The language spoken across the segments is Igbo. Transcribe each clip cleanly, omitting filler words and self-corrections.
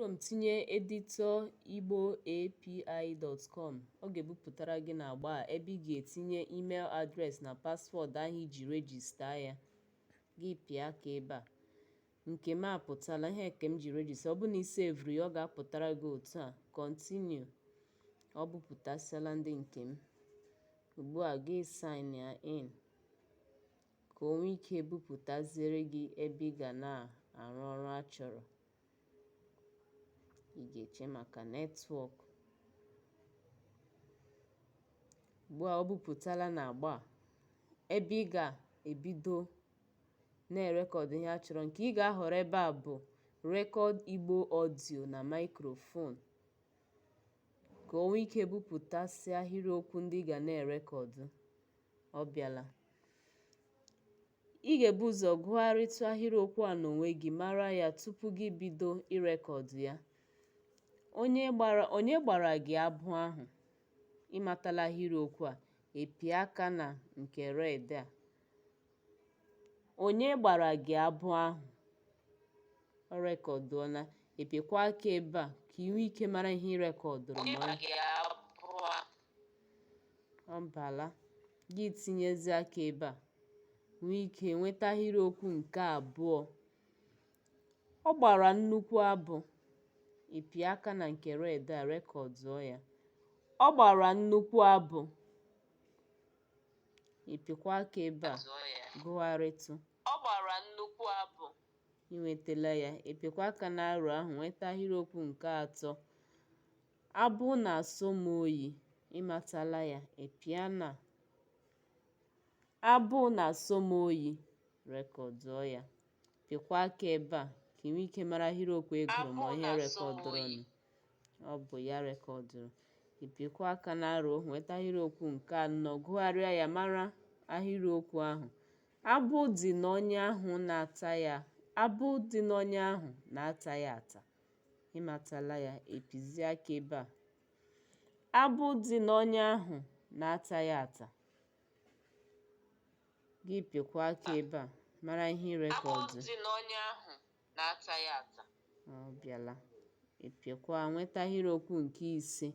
Chrome tinye editorigboapi.com, ọ ga-ebupụtara gị n'agba a ebe ị ga-etinye email address na password ahụ iji register ya. Gị pịa aka ebe a. Nke m apụtala ihe nke m ji register. Ọ bụrụ na ị sevuru ya, ọ ga-apụtara gị otu a. Continue. Ọ bupụtasịala ndị nke m. Ugbu a gị sign ya in ka o nwee ike bupụtaziere gị ebe ị ga na-arụ ọrụ a chọrọ. Ị ga-eche maka network. Ugbu a ọ bupụtala n'agba a ebe ị ga-ebido na-erekọdụ ihe a chọrọ. Nke ị ga-ahọrọ ebe a bụ Record Igbo Audio na microphone ka o nwee ike bupụtasịa ahịrịokwu ndị ị ga na-erekọdụ. Ọ bịala. Ị ga-ebu ụzọ gụgharịtụ ahịrịokwu a n'onwe gị mara ya tupu gị bido ịrekọdụ ya. Onye gbara gị abụ ahụ? Ị matala ahịrịokwu a, ị pịa aka na nke red a. Onye gbara gị abụ ahụ? Ọ rekọdụọla. Ị pịkwa aka ebe a ka ị nwee ike mara ihe ị rekọdụrụ ma ọ bala. Gị tinyezie aka ebe a nwee ike nweta ahịrịokwu nke abụọ. Ọ gbara nnukwu abụ. Ị pịa aka na nke red a rekọdụọ ya. Ọ gbara nnukwu abụ. Ị pịkwa aka ebe a gụgharịtụ. Ọ gbara nnukwu abụ. I nwetala ya. Ị pịkwa aka n'arrow ahụ nweta ahịrịokwu nke atọ. Abụ na-asọ m oyi. Ị matala ya. Ị pịa na abụ na-asọ m oyi rekọdụọ ya. Pịkwa aka ebe a ka ị nwee ike mara ahịrịokwu ị gụrụ ma ihe rekọdụrụnụ. Ọ bụ ya rekọdụrụ. Ị pịkwa aka n'arrow nweta ahịrịokwu nke anọ gụgharịa ya mara ahịrịokwu ahụ. Abụ dị n'ọnya ahụ na-ata ya abụ dị n'ọnya ahụ na-ata ya ata. Ị matala ya, ị pịzie aka ebe a. Abụ dị n'ọnya ahụ na-ata ya ata. Gị pịkwa aka ebe a mara ihe ị rekọdụ. Abụ dị n'ọnya ahụ na-ata ya ata. Ọ bịala. Ị pịkwa nweta ahịrịokwu nke ise.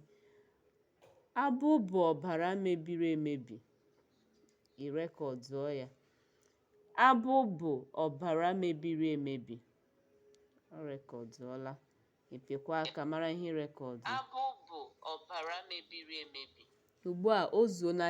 Abụ bụ ọbara mebiri emebi. Ị rekọdụọ ya. Abụ bụ ọbara mebiri emebi. Ọ rekọdụọla. Ị pịkwa aka mara ihe ị rekọdụ. Abụ bụ ọbara mebiri emebi. Ugbu a o zuola.